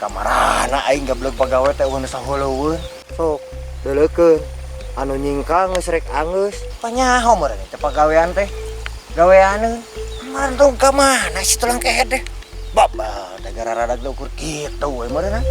Kamarana aing gablek pagawe teh eueuh sahuleuweun. Sok deuleukeun anu nyingkang geus rek anggeus. Panyaho meureun teh pagawean teh. Gaweaneun. Marantong ka mana si tulang kehed teh? Baba, teh gara rada ukur kitu we meureun.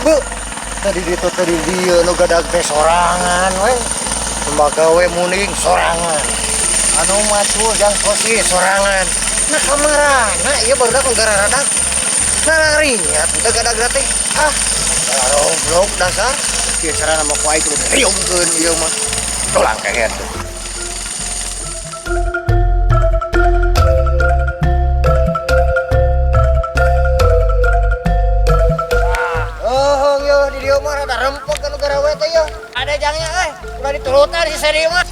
Bu, tadi itu tadi dia nu gadag teh sorangan we. Pagawe muning sorangan. Anu macul jang sosis sorangan. Nah kamarana ieu barudak nu gararadak. Nalarinya teu gadag teh. Ah, goblok dasar. Ieu carana mah ku aing kudu diriungkeun ieu mah. Tulang kehed tuh. Oh, yo di dieu mah rada rempeg anu garawe teh yo. Ada jangnya euy, udah diturutan si Seri mah.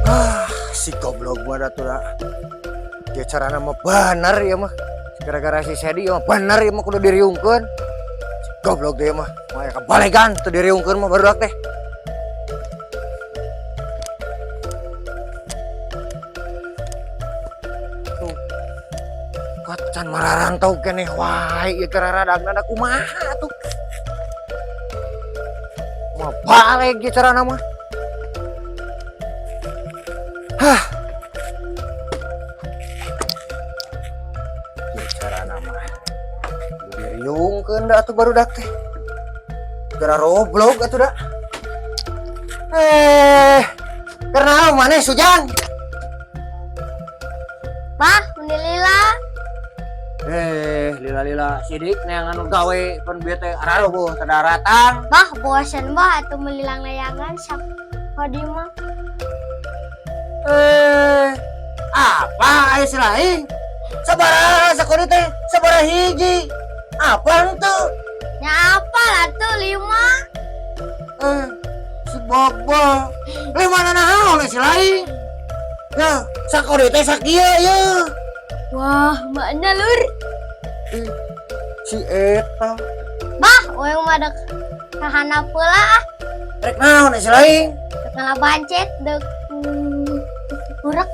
Ah, si goblok mah da tuh da. Dia carana mah bener ya mah. Gara-gara si Sedi ya mah bener ya mah kudu diriungkeun. Si goblok dia mah. Mah kabalegan teu diriungkeun mah barudak teh. Tuh. Kuat can mararantau keneh wae ieu teh raradagna da kumaha tuh. Mah balik ieu carana mah. Hah. Ieu carana mah. Diriungkeun da atuh barudak teh. Gara roblok atuh da. Kenal maneh Sujang? Bah, meni lila. Lila-lila sidik neangan nu gawe pan bieu teh araroboh teu daratang. Bah, bosen bah atuh melilang layangan sak kodi mah. Apa aya si lain? Sabaraha sakodi teh? Sabaraha hiji? Apa henteu? Nya apa lah tuh 5. Si Bobo. 5 nanaon si lain? Ya, sakodi teh sakieu ye. Wah, maknya lur. Si eta. Bah, urang mah dek kahana pula ah. Rek naon si lain? Dek ngalabancet dek urek.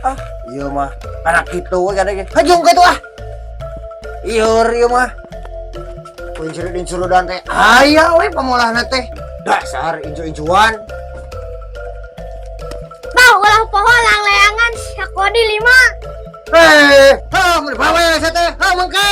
Ah, ieu mah kana kitu we gade ge. Hajung kitu ah. Ieur ieu mah. Kuncir-incurudan teh aya we pamolahna teh. Dasar incu-incuan. Bah, ulah poho lang layangan sakodi 5. Ha, mun dibawa ya teh. Ha, mengke.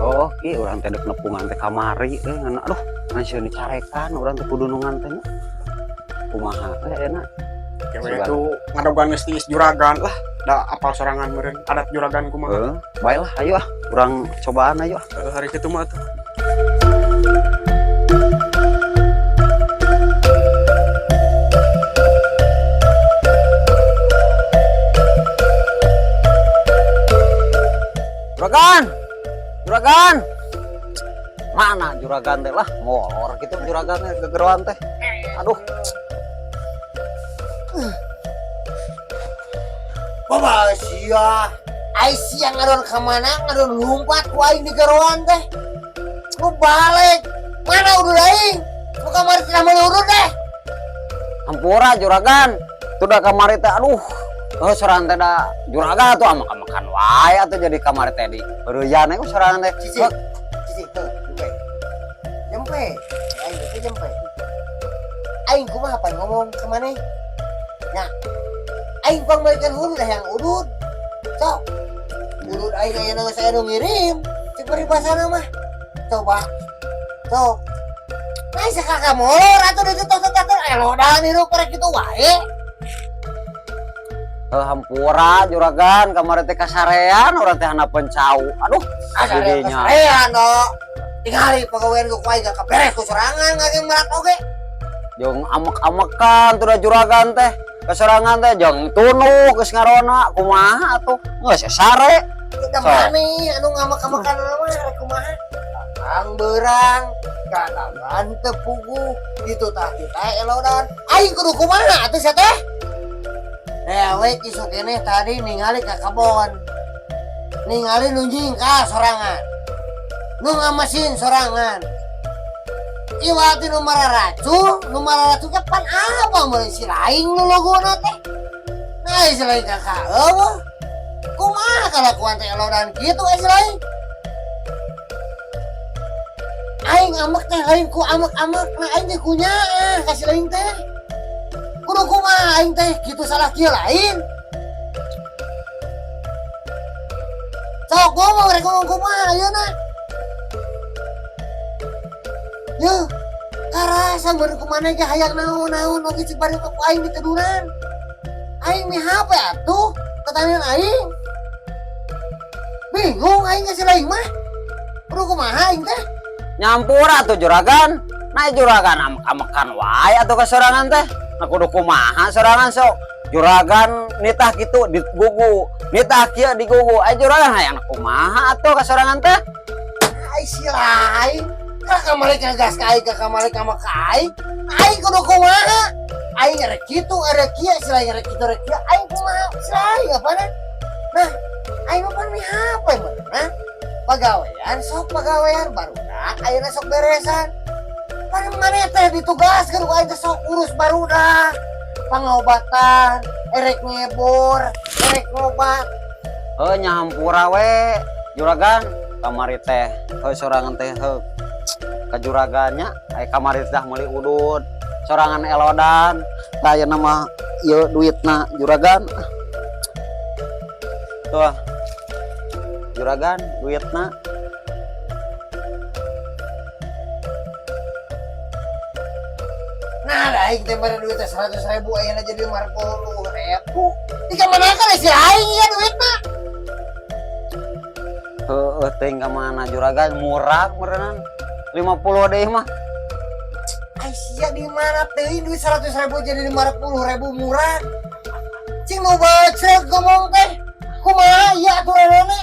Oh, ki urang teh dek nepungan teh kamari euy ngan aduh, ngan sieun dicarekan urang teh kudu nungan teh nya. Kumaha teh enak. Kewe itu ngadogan geus tiis juragan lah, da apal sorangan meureun adat juragan kumaha. Heeh, bae lah ayo ah, urang cobaan ayo ah. Heeh, hari kitu mah atuh. Juragan. Juragan. Mana juragan teh lah, molor gitu juragan teh gegeroan teh. Aduh. Bapak sia. Ai sia ngadon ka mana? Ngadon lumpat ku aing di geroan teh. Ku balik. Mana udah aing? Ku kamari teh meuli urut teh. Hampura juragan. Tuh da kamari teh aduh. Oh, sorangan teh da juragan atuh amakan-makan wae atuh jadi kamari teh di beureuyaan we sorangan teh. Cici. Cici, tuh, jempe. Jempe. Aing teh jempe. Aing kumaha pan ngomong ke maneh? Nah, aing pang balikan hulu dah yang udud. Sok. Udud aing ayeuna geus aya nu ngirim. Cek paribasana mah. Coba. Sok. Nah, sakaka molor atuh ditu tos tos elodan hirup rek kitu wae. Hampura juragan kamari teh kasarean urang teh handapeun cau. Aduh, Kasarean didinya. Kasarean do. Tingali pagawean ku aing gak kaberes ku sorangan ngage merak oge. Jeung amek-amekan tuh da juragan teh. Kasorangan teh jeung tunuh geus ngarona kumaha atuh. Geus sare. Kita Sok. mana anu ngamek-amekan mah rek kumaha? Datang berang, kadagan teu puguh, ditu tah kita elodan. Aing kudu kumaha atuh sia teh? Dewek isuk keneh tadi ningali ka kebon. Ningali nu nyingkah sorangan. Nu ngamesin sorangan. Iwati nu mararacul, nu mararacul teh pan apa meureun si laing nu logona teh. Nah, si laing kakak eueuh. Kumaha kalakuan teh elodan kitu si laing? Aing amek teh lain ku amek-amek, nah aing teh kunyaah ka si laing teh. Kudu kumaha aing teh kitu salah kieu lain. Sok ngomong rek ngomong kumaha ayeuna. Yeuh, karasa meureun kumaha ge hayang naon-naon oge cik bari ku aing ditedunan. Aing mihape atuh tetanian aing. Bingung aing ka si laing mah. Kudu kumaha aing teh? Nyampura tuh juragan. Nah juragan amek-amekan wae atuh kasorangan teh. Nah kudu kumaha sorangan sok. Juragan nitah kitu digugu, nitah kieu digugu. Ai juragan hayang kumaha atuh kasorangan teh? Ai si lain. Kakak malik ngegas ka aing, kakak malik sama ka aing. Aing kudu kumaha? Aing rek kitu, rek kieu, si lain rek kitu, rek kieu. Aing kumaha? Si lain apana? Nah, aing mah pan mihape mah. Nah, pagawean sok pagawean barudak ayeuna sok beresan. Pan maneh teh ditugaskeun ku aing teh sok urus barudak. Pangobatan, erek ngebor, erek ngobat. Heuh nyampura we juragan kamari teh heuh sorangan teh heuh ka juragannya ai kamari teh meuli udud sorangan elodan tah ayeuna mah ieu duitna juragan. Tuh juragan duitna. Nah, da aing teh mere duit teh 100.000 ayeuna jadi 50.000. Di mana kan si aing ieu duitna? Heueuh teuing ka mana juragan murah meureunnan 50 deui mah. Ai sia di mana teuing duit 100.000 jadi 50.000 murah. Cing nu bacek ngomong teh. Kumaha ieu aturanna?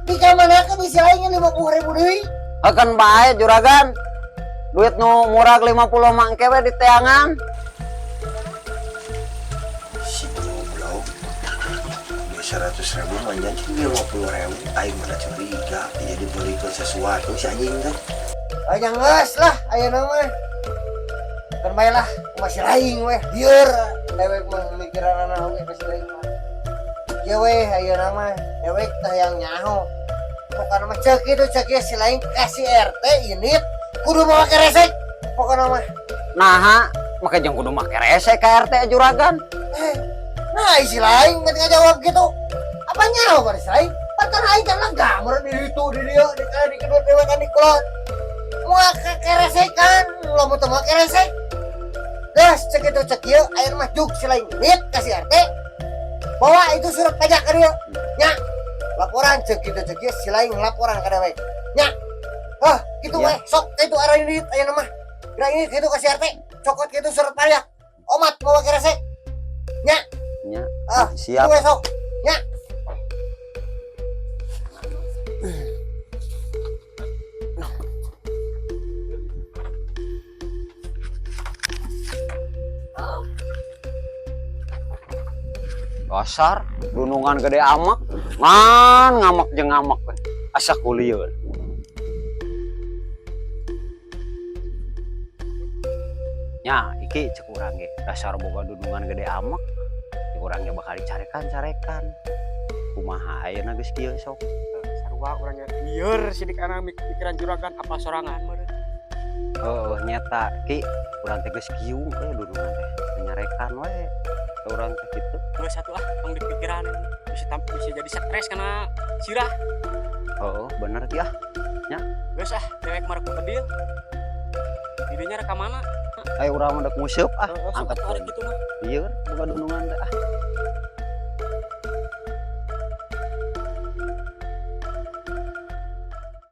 Di mana kan si aing 50.000 deui? Akan bae juragan. Duit nu murah 50 mah engke we diteangan. Si goblok. Duit 100.000 mah janji 50.000. Aing mana curiga jadi belikan sesuatu si anjing teh. Ayo geus lah ayeuna mah. Kan bae lah masih lain weh lieur dewek mah mikiranana oge masih lain mah. Ieu weh ayeuna mah dewek teh yang nyaho. Pokona mah ceuk kitu ceuk ieu si lain kasih RT ini kudu make resek. Pokona mah. Naha make jeung kudu make resek ka RT juragan. Nah si lain nggak ngajawab gitu. Apa nyaho pada si lain? Pantan aing kan lega meureun di ditu di dieu di kana di kedua dewek kan di kulon. Moal keresekan, lo mau teu make resek. Gas cek itu cek ieu ayeuna mah juk si lain duit kasih RT. Bawa itu surat pajak ka dieu. Nya. Laporan cek itu cek ieu si lain laporan ka dewek. Nya. Hah, gitu Ya. weh, sok itu arah ini ayeuna mah. Geura ini kitu kasih RT, cokot kitu surat pajak. Omat bawa keresek. Nya. Nya. Ah, siap. Itu weh sok. Nya. Dasar dunungan gede amek, ngan ngamek jeung ngamek we. Asa kulieun. Nya, iki cek urang ge, dasar boga dunungan gede amek, cek urang ge bakal dicarekan-carekan. Kumaha ayeuna geus kieu sok. Sarua urang ge lieur sidik anak mikiran juragan apa sorangan meureun. Heuh nyeta ki urang teh geus kiung we dunungan teh, nyarekan we. Urang teh kitu. Geus satu ah tong dipikiran bisa Bisa jadi stres karena sirah. Oh, bener ki ah. Geus ah, dewek mah rek bedil. Didinya rek ka mana? Ayo urang mah dek nguseup ah. Heeh, sok Angkat atuh ari kitu mah. Ieu boga dunungan teh ah.